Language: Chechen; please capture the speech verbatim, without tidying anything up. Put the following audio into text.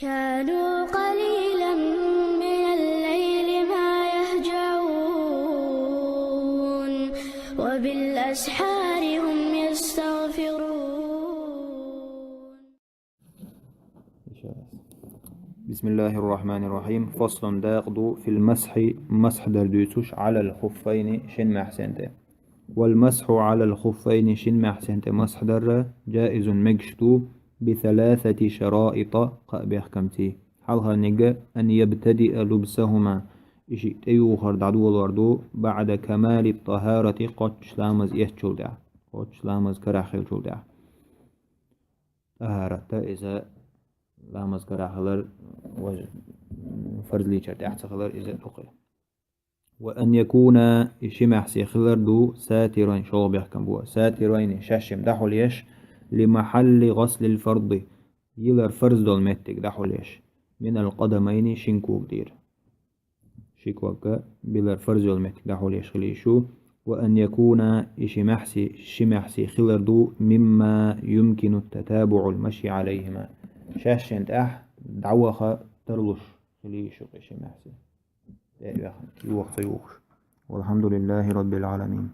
كانوا قليلا من الليل ما يهجعون وبالأسحار هم يستغفرون. بسم الله الرحمن الرحيم. فصل داقدو في المسح مسح دردوسوش على الخفين شن محسنته. والمسح على الخفين شن محسنته مسح در جائز مجشتو بثلاثة شرائط قبيخ كمتي. حالها نيجا أن يبتدئ لبسهما إشي تيوخر دعدو الوردو بعد كمال الطهارة قوتش لامز يتشول دع قوتش لامز كراخيل شول دع. طهارة إذا لامز كراخلر وز فرض ليشر تحت خلر إذا تقي. وأن يكون إشي محسي خلر دو ساترين شو بيحكم بوا ساترين شاشم دحول يش لمحل غسل الفرض يلر فرض دول متك دحول يش من القدمين شنكوك دير. Ши квакка билар фарз йол меттиг дахьулъеш хилийшу, وأن يكون إشي محسي شي محسي خلر دو مما يمكن التتابع المشي عليهما. Шашшен тӀехь дӀаваха тарлуш хилийшу кхи ши محسي. ТӀе а ваьхна, юха ца юхуш. والحمد لله رب العالمين.